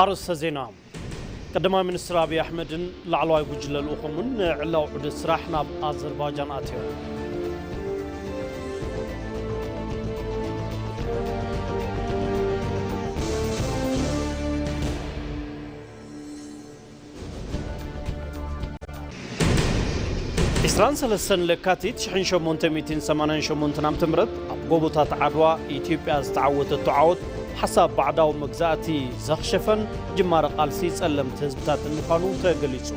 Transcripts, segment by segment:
ኣርእስተ ዜና። ቀዳማይ ሚኒስትር ኣብይ ኣሕመድን ላዕለዋይ ጉጅለ ልኡኾምን ንዕላዊ ዑደት ስራሕ ናብ ኣዘርባጃን ኣትዮም። ዕስራን ሰለስተን ለካቲት ሽሕን ሸሞንተ ሚእትን ሰማንያን ሸሞንተን ዓመተ ምህረት ኣብ ጎቦታት ዓድዋ ኢትዮጵያ ዝተዓወተቶ ዓወት፣ ሓሳብ ባዕዳዊ መግዛእቲ ዘኽሸፈን ጅማረ ቃልሲ ጸለምቲ ህዝብታትን ምዃኑ ተገሊጹ።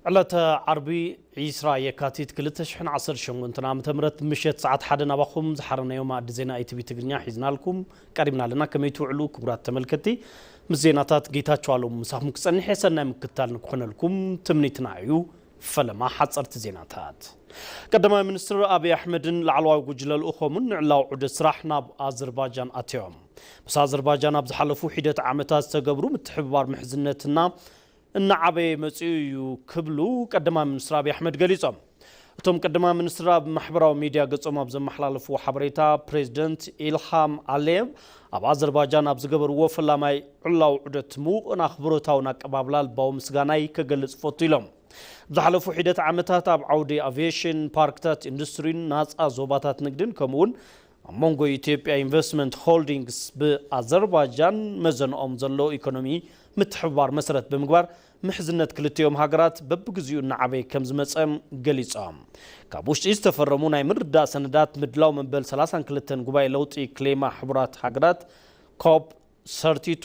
ዕለተ ዓርቢ ዕስራ የካቲት ክልተ ሽሕን ዓሰርተ ሸሞንተን ዓመተ ምህረት ምሸት ሰዓት ሓደ ናባኹም ዝሓረናዮ መኣዲ ዜና ኢቲቪ ትግርኛ ሒዝናልኩም ቀሪብና ኣለና። ከመይ ትውዕሉ ክቡራት ተመልከትቲ? ምስ ዜናታት ጌታቸው ኣሎም ምሳኹም ክጸንሕ እየ። ሰናይ ምክትታል ንክኾነልኩም ትምኒትና እዩ። ፈለማ ሓጸርቲ ዜናታት። ቀዳማይ ሚኒስትር ኣብይ ኣሕመድን ላዕለዋይ ጉጅለ ልኡኾምን ንዕላዊ ዑደት ስራሕ ናብ ኣዘርባጃን ኣትዮም። ምስ ኣዘርባጃን ኣብ ዝሓለፉ ሒደት ዓመታት ዝተገብሩ ምትሕብባር ምሕዝነትና እናዓበየ መጺኡ እዩ ክብሉ ቀዳማይ ሚኒስትር ኣብይ ኣሕመድ ገሊጾም። እቶም ቀዳማይ ሚኒስትር ኣብ ማሕበራዊ ሚድያ ገጾም ኣብ ዘመሓላለፍዎ ሓበሬታ፣ ፕሬዚደንት ኢልሃም ኣሊየቭ ኣብ ኣዘርባጃን ኣብ ዝገበርዎ ፈላማይ ዕላዊ ዑደት ምዉቕን ኣኽብሮታውን ኣቀባብላ ልባዊ ምስጋናይ ከገልጽ እፈቱ ኢሎም። ኣብ ዝሓለፉ ሒደት ዓመታት ኣብ ዓውዲ ኣቪየሽን፣ ፓርክታት ኢንዱስትሪን ናጻ ዞባታት ንግድን ከምኡውን ኣብ መንጎ ኢትዮጵያ ኢንቨስትመንት ሆልዲንግስ ብኣዘርባጃን መዘንኦም ዘሎ ኢኮኖሚ ምትሕብባር መሰረት ብምግባር ምሕዝነት ክልቲኦም ሃገራት በብግዚኡ እናዓበየ ከም ዝመጸ ገሊጾም። ካብ ውሽጢ ዝተፈረሙ ናይ ምርድዳእ ሰነዳት ምድላው መበል ሰላሳን ክልተን ጉባኤ ለውጢ ክሌማ ሕቡራት ሃገራት ኮፕ ሰርቲቱ፣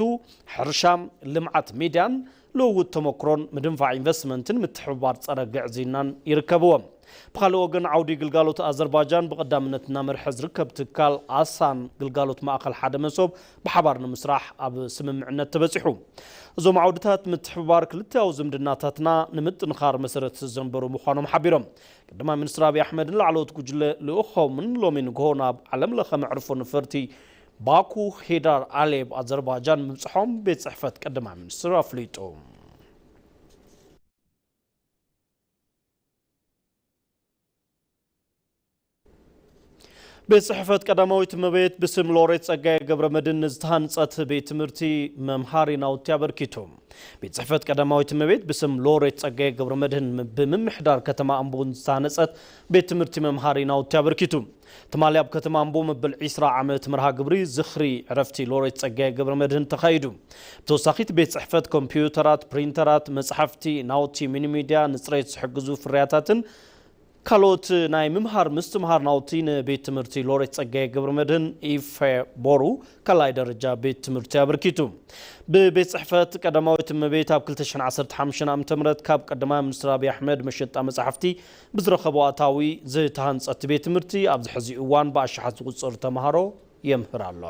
ሕርሻ፣ ልምዓት ሚድያን ልውውጥ ተመክሮን ምድንፋዕ ኢንቨስትመንትን ምትሕብባር ጸረ ግዕዝይናን ይርከብዎም። ብኻልእ ወገን ዓውዲ ግልጋሎት ኣዘርባጃን ብቐዳምነት እናመርሐ ዝርከብ ትካል ኣሳን ግልጋሎት ማእኸል ሓደ መሶብ ብሓባር ንምስራሕ ኣብ ስምምዕነት ተበጺሑ። እዞም ዓውድታት ምትሕብባር ክልተያዊ ዝምድናታትና ንምጥንኻር መሰረት ዘንበሩ ምዃኖም ሓቢሮም። ቀዳማይ ሚኒስትር ኣብይ ኣሕመድን ላዕለዎት ጉጅለ ልኡኾምን ሎሚ ንግሆ ናብ ዓለም ለኸ መዕርፎ ነፈርቲ ባኩ ሄዳር ኣሌብ ኣዘርባጃን ምብጽሖም ቤት ጽሕፈት ቀዳማይ ሚኒስትር ኣፍሊጡ። ቤት ጽሕፈት ቀዳማዊት እመቤት ብስም ሎሬት ጸጋዬ ገብረ መድህን ንዝተሃንጸት ቤት ትምህርቲ መምሃሪ ናውቲ ኣበርኪቱ። ቤት ጽሕፈት ቀዳማዊት እመቤት ብስም ሎሬት ጸጋዬ ገብረ መድህን ብምምሕዳር ከተማ ኣምቦ ዝተሃነጸት ቤት ትምህርቲ መምሃሪ ናውቲ ኣበርኪቱ። ትማሊ ኣብ ከተማ ኣምቦ መበል ዕስራ ዓመት መርሃ ግብሪ ዝኽሪ ዕረፍቲ ሎሬት ጸጋዬ ገብረ መድህን ተኻይዱ። ብተወሳኺ እቲ ቤት ጽሕፈት ኮምፒውተራት፣ ፕሪንተራት፣ መጽሓፍቲ፣ ናውቲ ሚኒሚድያ፣ ንጽሬት ዝሕግዙ ፍርያታትን ካልኦት ናይ ምምሃር ምስትምሃር ናውቲ ንቤት ትምህርቲ ሎሬት ጸጋዬ ገብረ መድህን ኢፌ ቦሩ ካልኣይ ደረጃ ቤት ትምህርቲ ኣበርኪቱ። ብቤት ጽሕፈት ቀዳማዊት እመቤት ኣብ ክልተ ሽሕን ዓሰርተ ሓሙሽተን ዓመተ ምህረት ካብ ቀዳማይ ሚኒስትር ኣብይ ኣሕመድ መሸጣ መጻሕፍቲ ብዝረኸቦ ኣታዊ ዝተሃንጸት ቤት ትምህርቲ ኣብዚ ሕዚ እዋን ብኣሽሓት ዝቑጸሩ ተምሃሮ የምህር ኣሎ።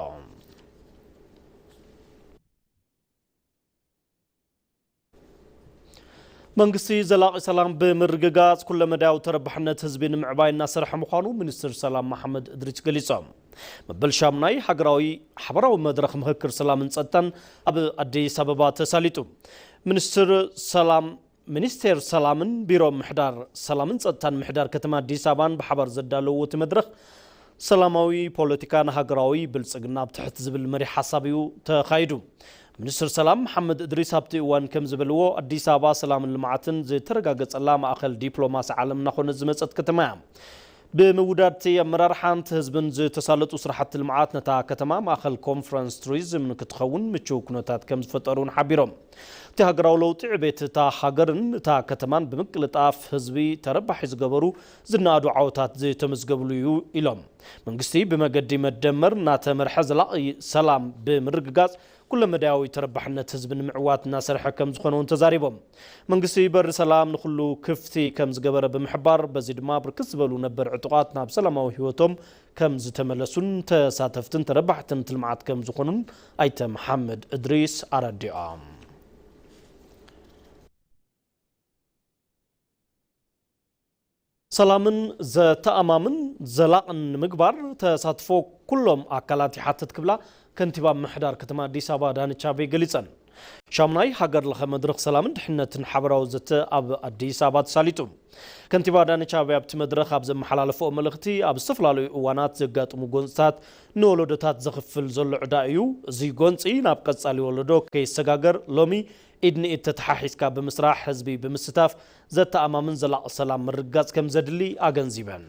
መንግስቲ ዘላቒ ሰላም ብምርግጋጽ ኩለመዳያዊ ተረባሕነት ህዝቢ ንምዕባይ እናሰርሐ ምዃኑ ሚኒስትር ሰላም መሓመድ እድሪስ ገሊጾም። መበል ሻሙናይ ሃገራዊ ሓባራዊ መድረኽ ምኽክር ሰላምን ጸጥታን ኣብ ኣዲስ ኣበባ ተሳሊጡ። ሚኒስትር ሰላም፣ ሚኒስቴር ሰላምን ቢሮ ምሕዳር ሰላምን ጸጥታን ምሕዳር ከተማ ኣዲስ ኣበባን ብሓባር ዘዳለውዎ እቲ መድረኽ ሰላማዊ ፖለቲካ ንሃገራዊ ብልጽግና ኣብ ትሕቲ ዝብል መሪሕ ሓሳብ እዩ ተኻይዱ። ሚኒስትር ሰላም መሓመድ እድሪስ ኣብቲ እዋን ከም ዝበልዎ፣ ኣዲስ ኣበባ ሰላምን ልምዓትን ዝተረጋገጸላ ማእኸል ዲፕሎማሲ ዓለም እናኾነት ዝመጸት ከተማ እያ። ብምውዳድቲ ኣመራርሓን ህዝብን ዝተሳለጡ ስራሕቲ ልምዓት ነታ ከተማ ማእኸል ኮንፈረንስ ቱሪዝም ንክትኸውን ምቹው ኩነታት ከም ዝፈጠሩ እውን ሓቢሮም። እቲ ሃገራዊ ለውጢ ዕቤት እታ ሃገርን እታ ከተማን ብምቅልጣፍ ህዝቢ ተረባሒ ዝገበሩ ዝነኣዱ ዓወታት ዝተመዝገብሉ እዩ ኢሎም። መንግስቲ ብመገዲ መደመር እናተመርሐ ዘላቒ ሰላም ብምርግጋጽ ኩለመዳያዊ ተረባሕነት ህዝቢ ንምዕዋት እናሰርሐ ከም ዝኾነ እውን ተዛሪቦም። መንግስቲ በሪ ሰላም ንኹሉ ክፍቲ ከም ዝገበረ ብምሕባር፣ በዚ ድማ ብርክት ዝበሉ ነበር ዕጡቓት ናብ ሰላማዊ ህይወቶም ከም ዝተመለሱን ተሳተፍትን ተረባሕትን እቲ ልምዓት ከም ዝኾኑን ኣይተ መሓመድ እድሪስ ኣረዲኦም። ሰላምን ዘተኣማምን ዘላቕን ንምግባር ተሳትፎ ኩሎም ኣካላት ይሓትት ክብላ ከንቲባ ምምሕዳር ከተማ ኣዲስ ኣበባ ኣዳነች ኣቤቤ ገሊጸን። ሻሙናይ ሃገር ለኸ መድረኽ ሰላምን ድሕነትን ሓበራዊ ዘተ ኣብ ኣዲስ ኣበባ ተሳሊጡ። ከንቲባ ኣዳነች ኣቤቤ ኣብቲ መድረኽ ኣብ ዘመሓላለፍኦ መልእኽቲ፣ ኣብ ዝተፈላለዩ እዋናት ዘጋጥሙ ጎንፅታት ንወለዶታት ዘኽፍል ዘሎ ዕዳ እዩ። እዚ ጎንፂ ናብ ቀፃሊ ወለዶ ከይሰጋገር ሎሚ ኢድ ንኢድ ተተሓሒዝካ ብምስራሕ፣ ህዝቢ ብምስታፍ ዘተኣማምን ዘላቒ ሰላም ምርግጋፅ ከም ዘድሊ ኣገንዚበን።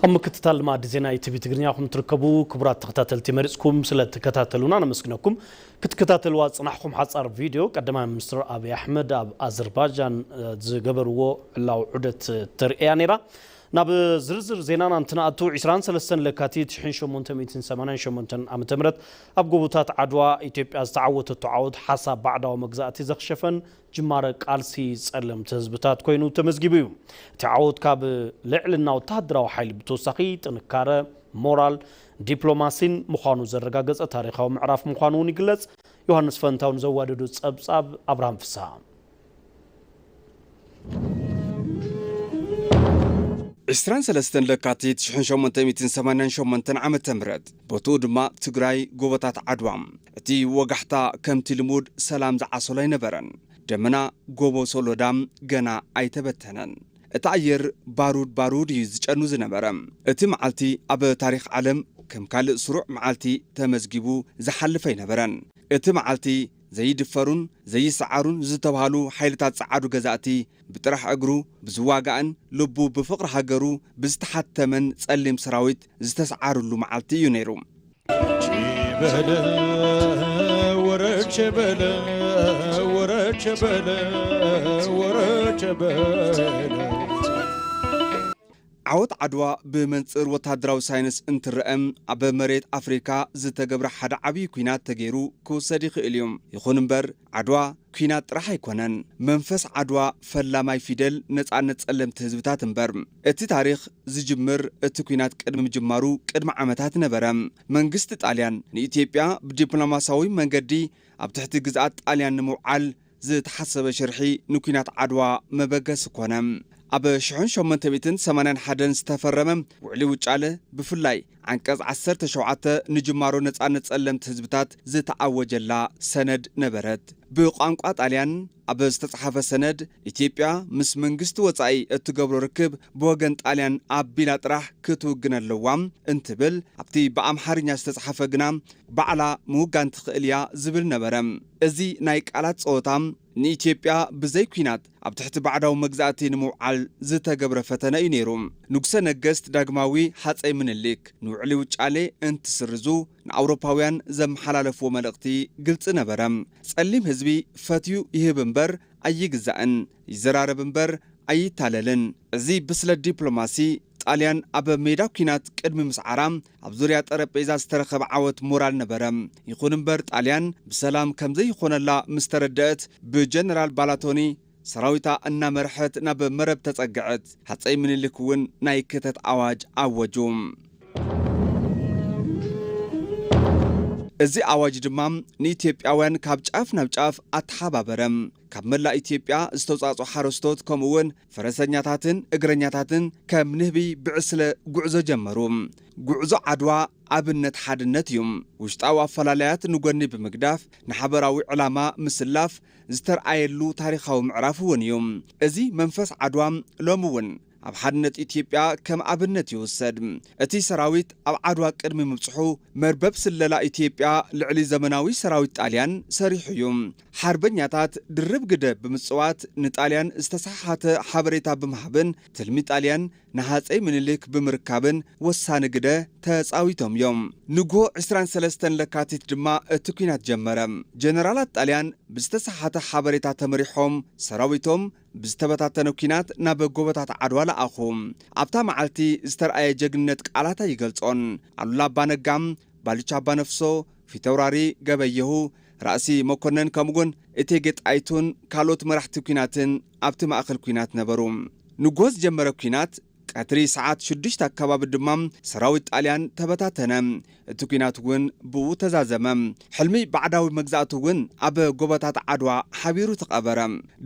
ኣብ ምክትታል መኣዲ ዜና ኢቲቪ ትግርኛ ኢኹም ትርከቡ። ክቡራት ተኸታተልቲ፣ መሪጽኩም ስለ እትከታተሉና ነመስግነኩም። ክትከታተልዋ ዝጸናሕኩም ሓጻር ቪድዮ፣ ቀዳማይ ሚኒስትር ኣብይ ኣሕመድ ኣብ ኣዘርባጃን፣ እ፣ ዝገበርዎ ዕላዊ ዑደት፣ እ፣ ተርእያ ነይራ። ናብ ዝርዝር ዜናና እንትንኣቱ፣ ዕስራን ሰለስተን ለካቲት ሽሕን ሸሞንተ ሚእትን ሰማንያን ሸሞንተን ዓመተ ምህረት ኣብ ጎቦታት ዓድዋ ኢትዮጵያ ዝተዓወተቶ ዓወት፣ ሓሳብ ባዕዳዊ መግዛእቲ ዘኽሸፈን ጅማረ ቃልሲ ጸለምቲ ህዝብታት ኮይኑ ተመዝጊቡ እዩ። እቲ ዓወት ካብ ልዕልና ወተሃደራዊ ሓይሊ ብተወሳኺ፣ ጥንካረ ሞራል ዲፕሎማሲን ምዃኑ ዘረጋገጸ ታሪኻዊ ምዕራፍ ምዃኑ እውን ይግለጽ። ዮሃንስ ፈንታውን ዘዋደዶ ጸብጻብ፣ ኣብርሃም ፍስሃ። ዕስራን ሰለስተን ለካቲት ሽሕን ሸሞንተ ሚእትን ሰማንያን ሸሞንተን ዓመተ ምህረት፣ ቦትኡ ድማ ትግራይ፣ ጎቦታት ዓድዋ። እቲ ወጋሕታ ከምቲ ልሙድ ሰላም ዝዓሰሎ ኣይነበረን። ደመና ጎቦ ሶሎዳ ገና ኣይተበተነን። እቲ ኣየር ባሩድ ባሩድ እዩ ዝጨኑ ዝነበረ። እቲ መዓልቲ ኣብ ታሪኽ ዓለም ከም ካልእ ስሩዕ መዓልቲ ተመዝጊቡ ዝሓልፍ ኣይነበረን። እቲ መዓልቲ ዘይድፈሩን ዘይሰዓሩን ዝተባህሉ ሓይልታት ጸዓዱ ገዛእቲ ብጥራሕ እግሩ ብዝዋጋእን ልቡ ብፍቕሪ ሃገሩ ብዝተሓተመን ጸሊም ሰራዊት ዝተሰዓርሉ መዓልቲ እዩ ነይሩ። ቸበለ ወረ ቸበለ ወረ ቸበለ ወረ ቸበለ። ዓወት ዓድዋ ብመንጽር ወተሃደራዊ ሳይንስ እንትረአ፣ ኣብ መሬት ኣፍሪካ ዝተገብረ ሓደ ዓብዪ ኲናት ተገይሩ ክውሰድ ይኽእል እዩ። ይኹን እምበር፣ ዓድዋ ኲናት ጥራሕ ኣይኮነን። መንፈስ ዓድዋ ፈላማይ ፊደል ነጻነት ጸለምቲ ህዝብታት እምበር። እቲ ታሪኽ ዝጅምር፣ እቲ ኲናት ቅድሚ ምጅማሩ ቅድሚ ዓመታት ነበረ። መንግስቲ ጣልያን ንኢትዮጵያ ብዲፕሎማሲያዊ መንገዲ ኣብ ትሕቲ ግዝኣት ጣልያን ንምውዓል ዝተሓሰበ ሽርሒ ንኲናት ዓድዋ መበገሲ ኮነ። ኣብ ሽሕን ሸሞንተ ሚእትን ሰማንያን ሓደን ዝተፈረመ ውዕሊ ውጫለ ብፍላይ ዓንቀጽ ዓሰርተ ሸውዓተ ንጅማሮ ነጻነት ጸለምቲ ህዝብታት ዝተኣወጀላ ሰነድ ነበረት። ብቋንቋ ጣልያን ኣብ ዝተጻሓፈ ሰነድ፣ ኢትዮጵያ ምስ መንግስቲ ወጻኢ እትገብሮ ርክብ ብወገን ጣልያን ኣቢላ ጥራሕ ክትውግን ኣለዋ እንትብል፣ ኣብቲ ብኣምሓርኛ ዝተጻሓፈ ግና ባዕላ ምውጋን ትኽእል እያ ዝብል ነበረ። እዚ ናይ ቃላት ጸወታ ንኢትዮጵያ ብዘይ ኲናት ኣብ ትሕቲ ባዕዳዊ መግዛእቲ ንምውዓል ዝተገብረ ፈተነ እዩ ነይሩ። ንጉሰ ነገስት ዳግማዊ ሃጸይ ምኒልክ ንውዕሊ ውጫሌ እንትስርዙ ንኣውሮፓውያን ዘመሓላለፍዎ መልእኽቲ ግልጺ ነበረ። ጸሊም ህዝቢ ፈትዩ ይህብ እምበር ኣይግዛእን፣ ይዘራረብ እምበር ኣይታለልን። እዚ ብስለት ዲፕሎማሲ ጣልያን ኣብ ሜዳ ኲናት ቅድሚ ምስዓራ ኣብ ዙርያ ጠረጴዛ ዝተረኸበ ዓወት ሞራል ነበረ። ይኹን እምበር ጣልያን ብሰላም ከም ዘይኾነላ ምስ ተረደአት ብጀነራል ባላቶኒ ሰራዊታ እናመርሐት ናብ መረብ ተጸግዐት። ሃጸይ ምኒልክ እውን ናይ ክተት ኣዋጅ ኣወጁ። እዚ ኣዋጅ ድማ ንኢትዮጵያውያን ካብ ጫፍ ናብ ጫፍ ኣተሓባበረ። ካብ መላእ ኢትዮጵያ ዝተውጻጹ ሓረስቶት ከምኡ እውን ፈረሰኛታትን እግረኛታትን ከም ንህቢ ብዕስለ ጉዕዞ ጀመሩ። ጉዕዞ ዓድዋ ኣብነት ሓድነት እዩ። ውሽጣዊ ኣፈላላያት ንጎኒ ብምግዳፍ ንሓበራዊ ዕላማ ምስላፍ ዝተርኣየሉ ታሪኻዊ ምዕራፍ እውን እዩ። እዚ መንፈስ ዓድዋ ሎሚ እውን ኣብ ሓድነት ኢትዮጵያ ከም ኣብነት ይውሰድ። እቲ ሰራዊት ኣብ ዓድዋ ቅድሚ ምብጽሑ መርበብ ስለላ ኢትዮጵያ ልዕሊ ዘመናዊ ሰራዊት ጣልያን ሰሪሑ እዩ። ሓርበኛታት ድርብ ግደ ብምጽዋት ንጣልያን ዝተሰሓሓተ ሓበሬታ ብምሃብን ትልሚ ጣልያን ንሃጸይ ምኒልክ ብምርካብን ወሳኒ ግደ ተጻዊቶም እዮም። ንግሆ ዕስራን ሰለስተን ለካቲት ድማ እቲ ኲናት ጀመረ። ጀነራላት ጣልያን ብዝተሰሓተ ሓበሬታ ተመሪሖም ሰራዊቶም ብዝተበታተነ ኲናት ናብ ጎቦታት ዓድዋ ለኣኹ። ኣብታ መዓልቲ ዝተርኣየ ጀግንነት ቃላት ኣይገልጾን። ኣሉላ ኣባነጋ፣ ባልቻ ኣባነፍሶ፣ ፊተውራሪ ገበየሁ፣ ራእሲ መኮነን ከምኡውን እቴጌ ጣይቱን ካልኦት መራሕቲ ኲናትን ኣብቲ ማእከል ኲናት ነበሩ። ንግሆ ዝጀመረ ኲናት ቀትሪ ሰዓት ሽዱሽተ ኣከባቢ ድማ ሰራዊት ጣልያን ተበታተነ። እቲ ኲናት እውን ብኡ ተዛዘመ። ሕልሚ ባዕዳዊ መግዛእቲ እውን ኣብ ጎቦታት ዓድዋ ሓቢሩ ተቐበረ።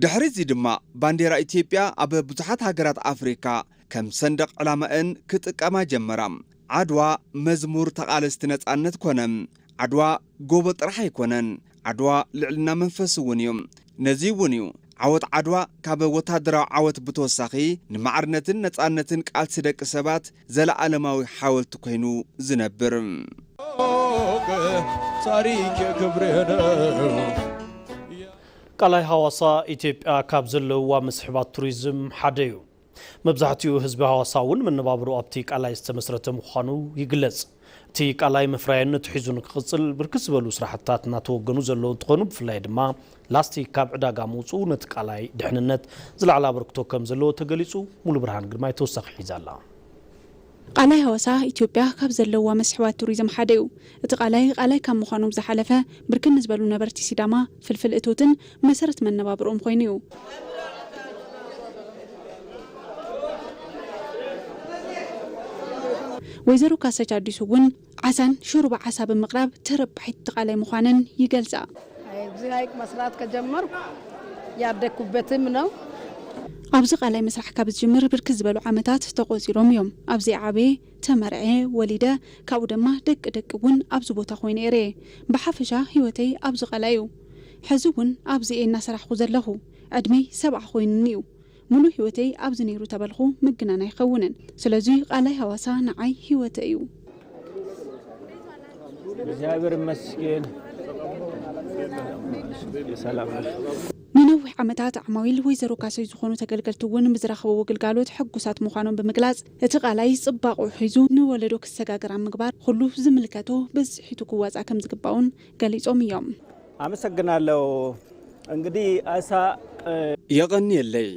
ድሕሪ እዚ ድማ ባንዴራ ኢትዮጵያ ኣብ ብዙሓት ሃገራት ኣፍሪካ ከም ሰንደቕ ዕላማኤን ክጥቀማ ጀመራ። ዓድዋ መዝሙር ተቓለስቲ ነጻነት ኮነ። ዓድዋ ጎቦ ጥራሕ ኣይኮነን። ዓድዋ ልዕልና መንፈስ እውን እዩ። ነዚ እውን እዩ ዓወት ዓድዋ ካብ ወታደራዊ ዓወት ብተወሳኺ ንማዕርነትን ነጻነትን ቃልሲ ደቂ ሰባት ዘለኣለማዊ ሓወልቲ ኮይኑ ዝነብር። ታሪክ ክብሬ ነው። ቃላይ ሃዋሳ ኢትዮጵያ ካብ ዘለውዋ መስሕባት ቱሪዝም ሓደ እዩ። መብዛሕትኡ ህዝቢ ሃዋሳ እውን መነባብሮ ኣብቲ ቃላይ ዝተመስረተ ምዃኑ ይግለጽ። እቲ ቃላይ ምፍራይነቱ ሒዙ ንክቕጽል ብርክት ዝበሉ ስራሕትታት እናተወገኑ ዘለዉ እንትኾኑ፣ ብፍላይ ድማ ላስቲክ ካብ ዕዳጋ ምውፅኡ ነቲ ቃላይ ድሕንነት ዝለዓለ ኣበርክቶ ከም ዘለዎ ተገሊጹ። ሙሉ ብርሃን ግርማይ ተወሳኺ ሒዛ ኣላ። ቃላይ ሃዋሳ ኢትዮጵያ ካብ ዘለዋ መስሕባት ቱሪዝም ሓደ እዩ። እቲ ቃላይ ቃላይ ካብ ምዃኑ ብዝሓለፈ ብርክት ንዝበሉ ነበርቲ ሲዳማ ፍልፍል እቶትን መሰረት መነባብሮኦም ኮይኑ እዩ። ወይዘሮ ካሰች ኣዲሱ እውን ዓሳን ሾርባ ዓሳ ብምቕራብ ተረባሒት እቲ ቃላይ ምዃነን ይገልጻ። እዚህ ሐይቅ መስራት ከጀመርኩ ያደግኩበትም ነው። ኣብዚ ቃላይ ምስራሕ ካብ ዝጅምር ብርክት ዝበሉ ዓመታት ተቖጺሮም እዮም። ኣብዚ ዓብየ፣ ተመርዐ፣ ወሊደ፣ ካብኡ ድማ ደቂ ደቂ እውን ኣብዚ ቦታ ኮይነ እየ። ብሓፈሻ ህይወተይ ኣብዚ ቃላይ እዩ። ሕዚ እውን ኣብዚ እየ እናሰራሕኩ ዘለኹ። ዕድመይ ሰብዓ ኮይኑኒ እዩ። ሙሉ ህይወተይ ኣብዚ ነይሩ ተበልኹ ምግናን ኣይኸውንን። ስለዚ ቃላይ ሃዋሳ ንዓይ ህይወተይ እዩ። እግዚኣብሔር ይመስገን። ሰላም ነሽ? ንነዊሕ ዓመታት ዓማዊል ወይዘሮ ካሰይ ዝኾኑ ተገልገልቲ እውን ብዝረኽብዎ ግልጋሎት ሕጉሳት ምዃኖም ብምግላጽ፣ እቲ ቃላይ ጽባቕኡ ሒዙ ንወለዶ ክሰጋገር ኣብ ምግባር ኩሉ ዝምልከቶ ብዝሒቱ ክዋጻእ ከም ዝግባኡን ገሊጾም እዮም። አመሰግናለሁ። እንግዲህ አሳ የቐንየለይ።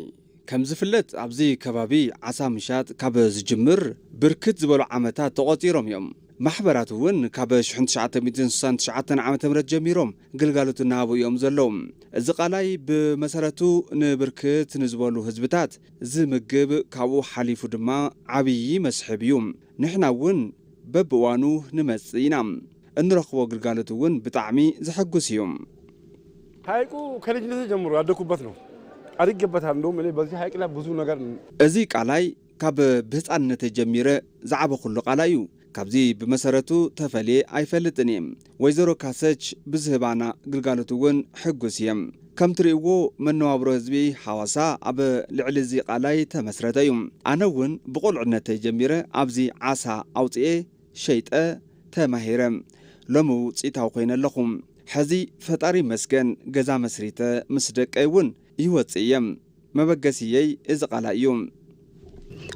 ከም ዝፍለጥ ኣብዚ ከባቢ ዓሳ ምሻጥ ካብ ዝጅምር ብርክት ዝበሉ ዓመታት ተቖጺሮም እዮም። ማሕበራት እውን ካብ ሽሕን ትሽዓተ ሚእትን ስሳን ትሽዓተን ዓመተ ምህረት ጀሚሮም ግልጋሎት እናሃቡ እዮም ዘለዉ። እዚ ቃላይ ብመሰረቱ ንብርክት ንዝበሉ ህዝብታት ዝምግብ ካብኡ ሓሊፉ ድማ ዓብዪ መስሕብ እዩ። ንሕና እውን በብእዋኑ ንመጽእ ኢና። እንረኽቦ ግልጋሎት እውን ብጣዕሚ ዘሐጉስ እዩ። ሐይቁ ከልጅነቴ ጀምሮ ያደኩበት ነው። አድጌበታለሁ። እንደውም እኔ በዚህ ሐይቅ ላይ ብዙ ነገር እዚ ቃላይ ካብ ብህፃንነተይ ጀሚረ ዝዓበኹሉ ቃላይ እዩ። ካብዚ ብመሰረቱ ተፈልየ ኣይፈልጥን እየ። ወይዘሮ ካሰች ብዝህባና ግልጋሎት እውን ሕጉስ እየ። ከም ትርእይዎ፣ መነባብሮ ህዝቢ ሓዋሳ ኣብ ልዕሊ እዚ ቃላይ ተመስረተ እዩ። ኣነ እውን ብቆልዕነተይ ጀሚረ ኣብዚ ዓሳ ኣውፅኤ፣ ሸይጠ፣ ተማሂረ። ሎሚ ውፅኢታዊ ኮይነ ኣለኹ። ሕዚ ፈጣሪ ይመስገን፣ ገዛ መስሪተ ምስ ደቀይ እውን ይወፅእ እየ። መበገሲየይ እዚ ቃላይ እዩ።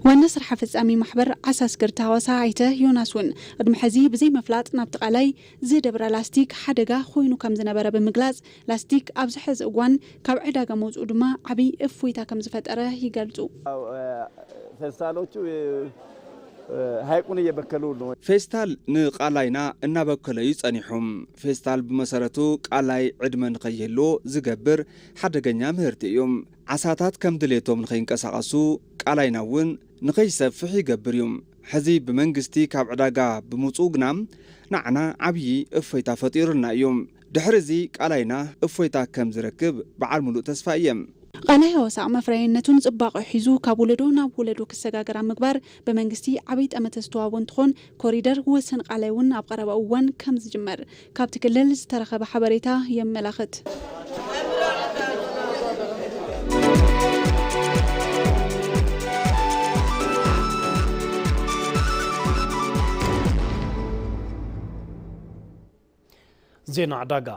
ዋና ስራሕ ፈጻሚ ማሕበር ዓሳ ስግርቲ ሃዋሳ ኣይተ ዮናስ እውን ቅድሚ ሕዚ ብዘይ ምፍላጥ ናብቲ ቃላይ ዝደብራ ላስቲክ ሓደጋ ኮይኑ ከም ዝነበረ ብምግላጽ፣ ላስቲክ ኣብዚ ሕዚ እዋን ካብ ዕዳጋ መውጽኡ ድማ ዓብዪ እፎይታ ከም ዝፈጠረ ይገልጹ። ፌስታሎቹ ሀይቁን እየበከሉ ነው። ፌስታል ንቃላይና እናበከለ እዩ ጸኒሑ። ፌስታል ብመሰረቱ ቃላይ ዕድመ ንኸይህልዎ ዝገብር ሓደገኛ ምህርቲ እዩ። ዓሳታት ከም ድሌቶም ንኸይንቀሳቐሱ፣ ቃላይና እውን ንኸይሰፍሕ ይገብር እዩ። ሕዚ ብመንግስቲ ካብ ዕዳጋ ብምውፅኡ ግና ንዓና ዓብዪ እፎይታ ፈጢሩልና እዩ። ድሕሪ እዚ ቃላይና እፎይታ ከም ዝረክብ በዓል ሙሉእ ተስፋ እየ። ቃላይ ሃዋሳ መፍረያይነቱን ጽባቐ ሒዙ ካብ ወለዶ ናብ ወለዶ ክሰጋገር ኣብ ምግባር ብመንግስቲ ዓብይ ጠመተ ዝተዋህቦ እንትኾን፣ ኮሪደር ወሰን ቃላይ እውን ኣብ ቀረባ እዋን ከም ዝጅመር ካብቲ ክልል ዝተረኸበ ሓበሬታ የመላኽት። ዜና ዕዳጋ።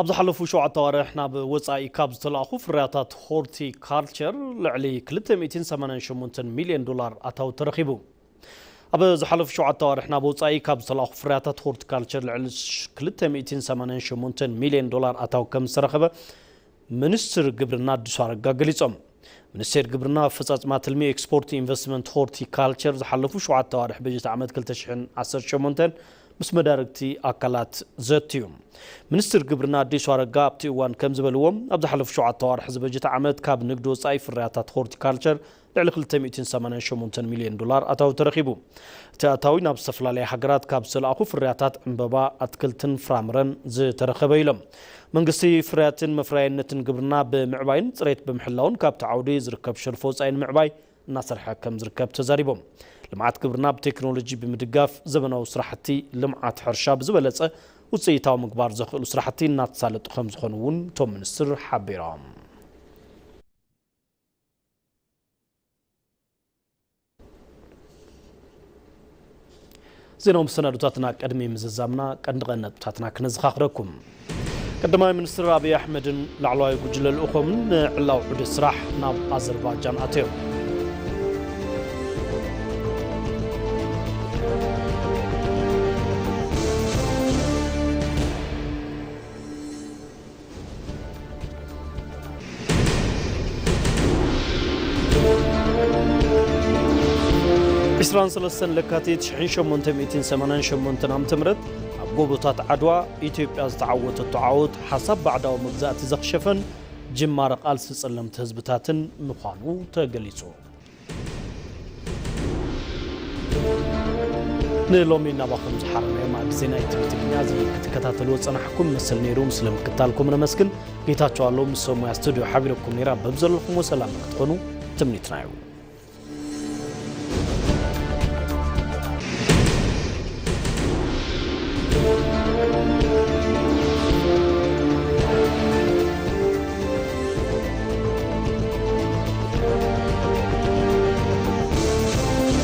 ኣብ ዝሓለፉ ሸውዓተ ኣዋርሕ ናብ ወጻኢ ካብ ዝተላእኹ ፍርያታት ሆርቲካልቸር ልዕሊ ክልተ ሚእትን ሰማንያን ሸሞንተን ሚልዮን ዶላር ኣታዊ ተረኺቡ። ኣብ ዝሓለፉ ሸውዓተ ኣዋርሕ ናብ ወጻኢ ካብ ዝተላእኹ ፍርያታት ሆርቲካልቸር ልዕሊ ክልተ ሚእትን ሰማንያን ሸሞንተን ሚልዮን ዶላር ኣታዊ ከም ዝተረኸበ ሚኒስትር ግብርና ኣዲሱ ኣረጋ ገሊጾም። ሚኒስቴር ግብርና ኣፈጻጽማ ትልሚ ኤክስፖርት ኢንቨስትመንት ሆርቲካልቸር ዝሓለፉ ሸውዓተ ኣዋርሕ በጀት ዓመት ክልተ ሽሕን ዓሰርተ ሸሞንተን ምስ መዳርግቲ ኣካላት ዘትዩ። ሚኒስትር ግብርና ኣዲሱ ኣረጋ ኣብቲ እዋን ከም ዝበልዎ፣ ኣብ ዝሓለፉ ሸውዓተ ኣዋርሕ እዚ በጀት ዓመት ካብ ንግዲ ወጻኢ ፍርያታት ሆርቲካልቸር ልዕሊ ክልተ ሚእትን ሰማንያን ሸሞንተን ሚልዮን ዶላር ኣታዊ ተረኺቡ። እቲ ኣታዊ ናብ ዝተፈላለያ ሃገራት ካብ ዝተላእኹ ፍርያታት ዕምበባ፣ ኣትክልትን ፍራምረን ዝተረኸበ ኢሎም። መንግስቲ ፍርያትን መፍረያይነትን ግብርና ብምዕባይን ፅሬት ብምሕላውን ካብቲ ዓውዲ ዝርከብ ሸርፊ ወፃኢ ንምዕባይ እናሰርሐ ከም ዝርከብ ተዛሪቦም። ልምዓት ግብርና ብቴክኖሎጂ ብምድጋፍ ዘበናዊ ስራሕቲ ልምዓት ሕርሻ ብዝበለፀ ውፅኢታዊ ምግባር ዘኽእሉ ስራሕቲ እናተሳለጡ ከም ዝኾኑ እውን እቶም ሚኒስትር ሓቢሮም። ዜናዊ መሰናዶታትና ቅድሚ ምዝዛምና ቀንዲ ቀንዲ ነጥብታትና ክነዘኻኽረኩም። ቀዳማይ ሚኒስትር ኣብይ ኣሕመድን ላዕለዋይ ጉጅለ ልኡኾምን ንዕላዊ ዑደት ስራሕ ናብ ኣዘርባጃን ኣትዮም። ዕስራን ሰለስተን ለካቲት ሽሕን ሸሞንተ ሚእትን ሰማንያን ሸሞንተን ዓመተ ምህረት ኣብ ጎቦታት ዓድዋ ኢትዮጵያ ዝተዓወተቶ ዓወት ሓሳብ ባዕዳዊ መግዛእቲ ዘኽሸፈን ጅማረ ቃልሲ ጸለምቲ ህዝብታትን ምዃኑ ተገሊጹ። ንሎሚ ናባኹም ዝሓረናዮ መኣዲ ዜና ኢቲቪ ትግርኛ እዚ ክትከታተልዎ ዝጸናሕኩም መሰል ነይሩ። ስለ ምክታልኩም ነመስግን። ጌታቸው ኣለው ምስ ሰብ ሞያ ስቱድዮ ሓቢረኩም ነይራ። በብዘለኹምዎ ሰላም ክትኾኑ ትምኒትና እዩ።